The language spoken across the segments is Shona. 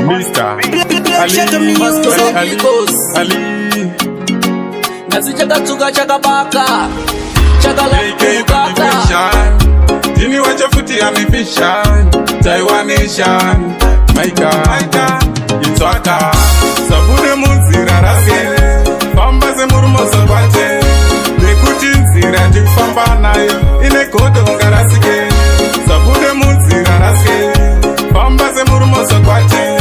Mr. Ali, Ali, Ali. Nhasi chakatsuka chakabaka chakalaukaka. Ndini wacho futi amifishan Taiwanishan Maika Itswaka Sabude munzira rase Famba semurumoso kwate Nekuti nzira ndikufamba nayo Ine godo ungarasike. Sabude munzira rase Famba semurumoso kwate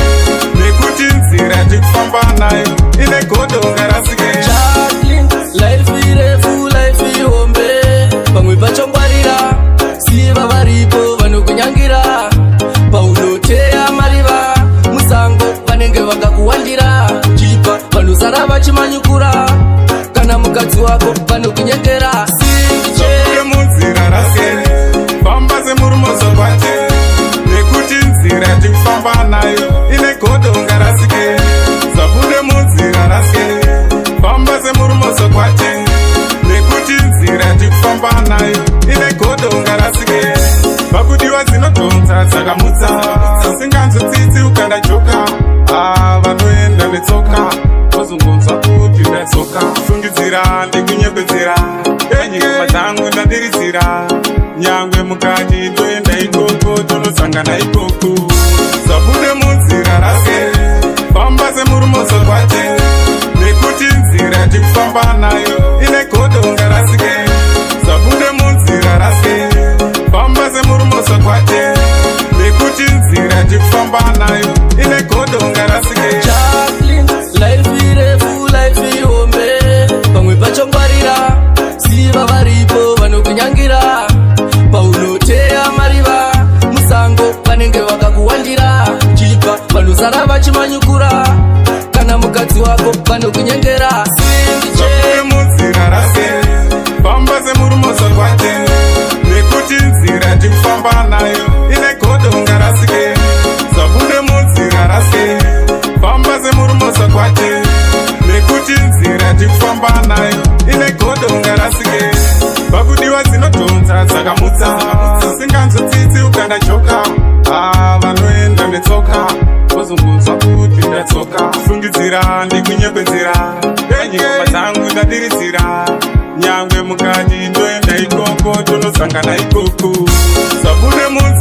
Nekuti nzira ndikufamba nayo Ine godo ungarasike. Jacqueline, life irefu, life ihombe. Pamwe pachongwarira siva varipo vanokunyangira paunoteya mariva musango vanenge vakakuwandira chipa vanosara vachimanyukura kana mukadzi wako vanokunyengera. Sabude munzira rase Famba semurumoso kwate Nekuti nzira ndikufamba nayo Ine godo ungarasike. Sabude munzira rase Famba semurumoso kwate Nekuti nzira ndikufamba nayo Ine godo ungarasike. Vakudiwa dzinodhonza dzakamutsa Singanzwi ukandajoka. Ah, vanoenda netsoka vozongonzwa kuti ndatsoka. Fungidzira ndikunyepedzera nyikoma dzangu ndadiridzira nyangwe mukati toenda ikoko tonosangana ikoko. Sabude munzira rase Famba semurumoso kwate Nekuti nzira ndikufamba nayo Ine godo ungarasike. Sabude munzira rase Famba semurumoso kwate Nekuti nzira ndikufamba nayo Ine godo ungarasike. Jacqueline, life irefu, life ihombe. Pamwe pachongwarira siva varipo vanokunyangira paunoteya mariva musango vanenge vakakuwandira chipa vanosara vachimanyukura kana mukadzi wako vanokunyengera. Sabude munzira rase Famba semurumoso kwate Nekuti nzira ndikufamba nayo Ine godo ungarasike. Sabude munzira rase Famba semurumoso kwate Nekuti nzira ndikufamba nayo Ine godo ungarasike. Vakudiwa dzinodhonza dzakamutsa Singanzwi tsitsi ukandajoka. Ah, vanoenda netsoka vozongonzwa kuti ndatsoka. Fungidzira ndikunyepedzera nyikoma dzangu ndadiridzira nyangwe mukati toenda ikoko tonosangana ikoko. Sabude munzira.